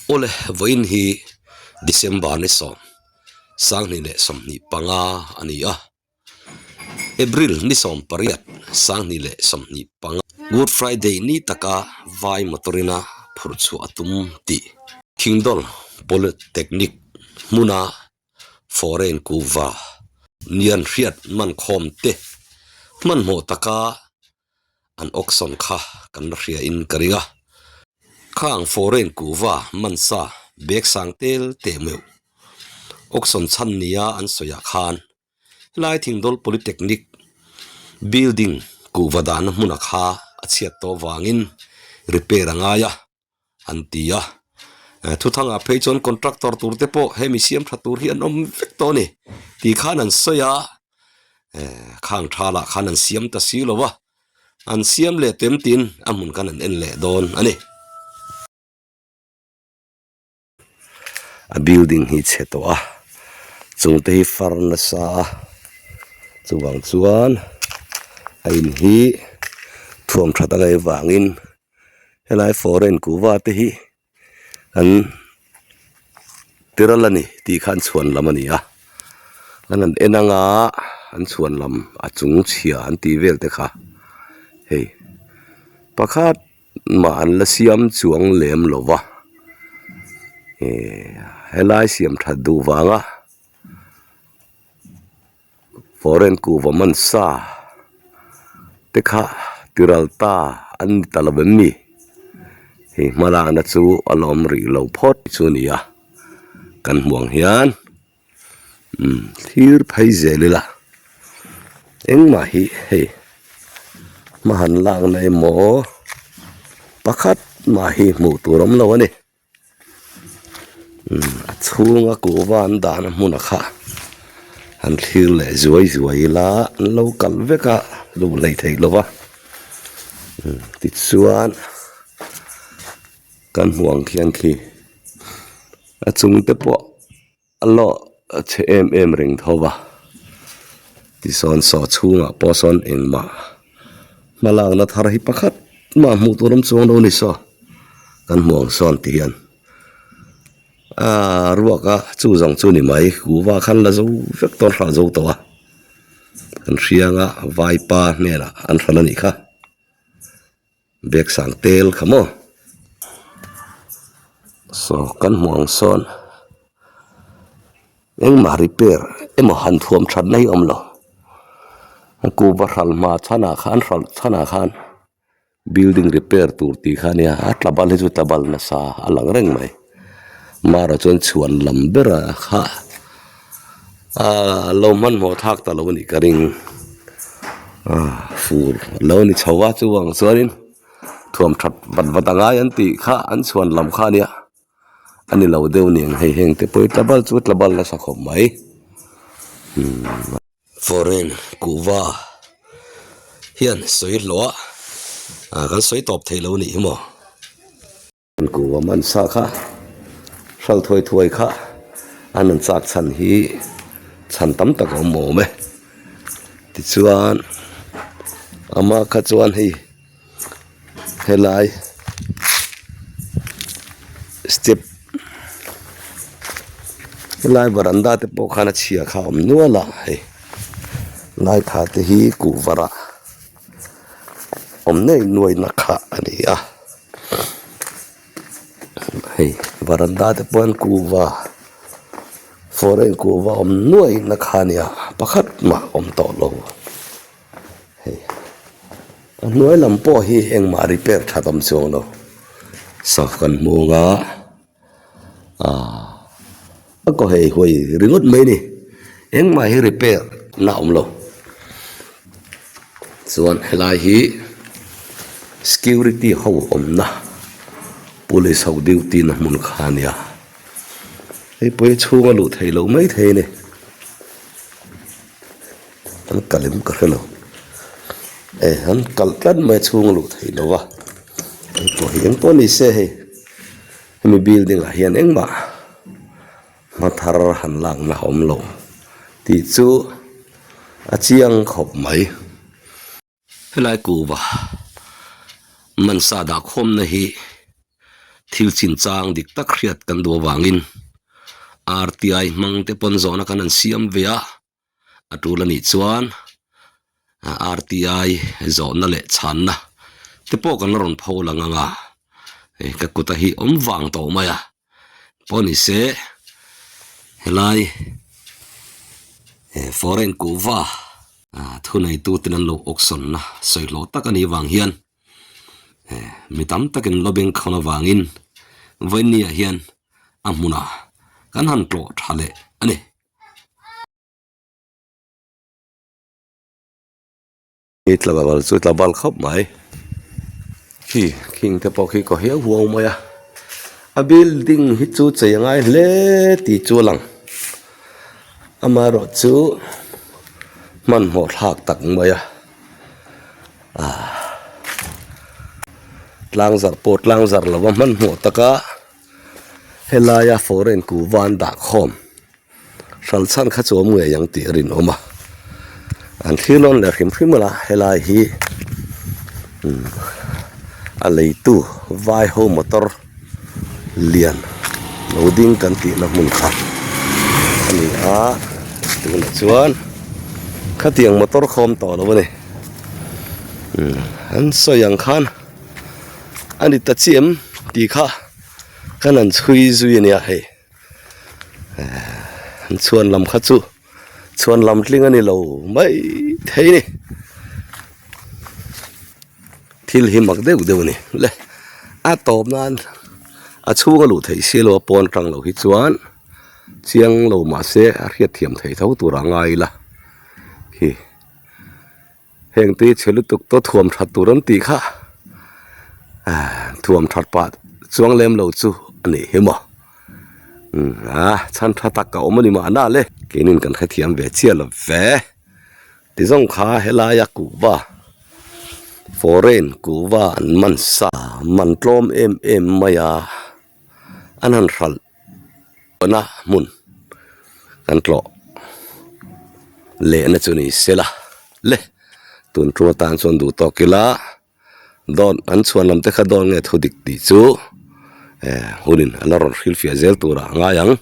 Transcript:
Awle, vawiin hi December ni sawm, sanghnih leh 25 a ni a. April ni 18, 2025, Good Friday ni taka vai motor-ina phurh chhuah a tum tih Thingdawl Polytechnic hmuna foreign kuhva nian hriat hmankhawm te hmanhmawh taka an auction kha kan la hria in ka ring a. Khang foreign kuhva man sa bag sang tel teh meuh auction chhan nia an sawi ah khan helai Thingdawl Polytechnic building kuhva dahna hmunah kha a chhiat tawh vangin repair a ngai a. an ti a thuthangah phei chuan contractor tur te pawh hemi siam tha tur hi an awm vek tawh a ni tih khan an sawi a khang tha lah khan an siam ta si lo va an siam leh tem tin a hmun khan an en leh dawn a ni. A building hi chhe tawh a chung te hi far nasa a chuvang chuan a in hi thuam that a ngaih vangin helai foreign kuhva te hi an tiral a ni tih kha an chhuan lam a ni a an han en anga an chhuan lam a chung chhia an tih vel te kha hei pakhat. Mah an la siam chuang lem lo va ihh helai siam that duh vanga foreign kuhva man sa te kha tiral ta an ni ta lo em ni hei hmalakna chu a la awm rih lo phawt chu a ni a kan hmuh ang hian. Umm thlir phei zel ila engmah hi hei hma han lakna emaw pakhat mah hi hmuh tur awm lo a ni umm a chhunga kuhva an dahna hmunah kha han thlir leh zuai zuai ila an lo kalh vek a luh hleih theih lo va umm tichuan kan hmuh ang khian khi a chung te pawh. A lawh a chhe em em reng tho va tisawn saw chhungah pawh sawn engmah hmalakna thar hi pakhat mah hmuh tur awm chuang lo a ni saw kan hmu ang sawn ti hian aaa ruak a chu zawng chu ni mai kuhva khan la zo vek tawn hrah zo tawh a an hriang a vaipa hnenah an hran a nih kha. Bag sang tel kha maw saw kan hmuh ang sawn engmah repair emaw han thuam that na hi a awm lo a kuhva hral hma chhanah khan hralh chhanah khan building repair tur tih kha ania a tla bal hi chu tla bal nasa a lang reng mai mara chuan chhuan lam ber ah kha Aaa lo hmanhmawh thlak ta lo a nih ka ring aaa fur lo ni chho a chuvang chuanin thuam that vat vat a ngai an tih kha an chhuan lam kha a nia a ni lo deuh aniang hei heng te pawh hi tlabal chu tlabal nasa khawp mai umm foreign kuhva hian sawi hlawh a kan sawi tawp thei lo a nih hi maw. Kuhva man sa kha hral thuai thuai kha an rawn chak chhan hi chhan tam tak a awm awm e tichuan amah kha chuan hei helai step helai varanda te pawh khan a chhia kha a awm nual a hei lai tha te hi kuhva rah. Awm nei nuai na kha a ni a hei varanda te pawh an kuhva foreign kuhva awm nuai na kha a nia pakhat mah awm tawh lo hei a hnuai lam pawh hi engmah repair that awm chuang lo saf kan hmung a ah a kaw hei huai ringawt mai a ni engmah hi repair na awm lo chuan helai hi security ho awmna police ho duty na hmun kha a nia hei pawh hi chhunga luh theih loh mai thei a ni an kalh em ka hre lo e an kalh tlat mai a chhunga luh theih loh a hei pawh hi engpawh ni se hei. Hemi building ah hian engmah hma thar han lakna a awm lo tih chu a chiang khawp mai. Helai kuhva mansa dah khawmna hi. Thil chinchang dik tak hriat kan duh avangin RTI hmang te pawn zawhna kan han siam ve a, a tul a nih chuan RTI zawhna leh chhanna te pawh kan la rawn pho lang ang a, hei ka kuta hi awm vang tawh mai a, pawh ni se helai foreign kuhva thuneituten an lo auction na sawi hlawh tak a nih vang hian. Mi tam takin lo bengkhawn avangin vawinia hian a hmunah kan han tlawh tha leh a ni. Hi tlabal chu tlabal khawp mai khi khing te pawh khi kaw hiau huau mai a a building hi chu chei a ngai hle tih chu a lang amaherawh chu hmanhmawh thlak tak mai a. Tlang zarh pawh tlang zarh lova hmanhmawh taka helaia foreign kuhva an dah khawm hral chhan kha chu awm ngei ang tih a rinawm a an thlir lawn leh hrim hrim a helai hi a leitu vai ho motor lian lo ding kan tihna hmun kha a ni a tunah chuan khatiang motor kha awm tawh lo a ni umm an sawi ang khan a ni ta chiah em tih kha kan han chhui zui a nia hei an chhuan lam kha chu chhuan lam tling a ni lo mai thei a ni. Thil hi mak deuh deuh a ni le a tawp nan a chhung a luh theih si lo a pawn atang lo hi chuan chiang lo mahse a hriat thiam thei tho tur a ngai ila khi heng te hi chhe lutuk tawh thuam that tur an tih kha ah thuam that pah chuang lem lo chu a nih hi maw umm ah chhan tha tak a awm a ni mahna le keinin kan hrethiam ve chiah lo ve. Ti zawng kha helaia kuhva foreign kuhva an man sa man tlawm em em mai a an han hralh na hmun kan tlawh lehna chu ni sela le tun tum atan chuan duh tawk ila dawn an chhuan lam te kha dawn nge thu dik tih chu eh hunin a la rawn hrilhfiah zel turah a ngai ang.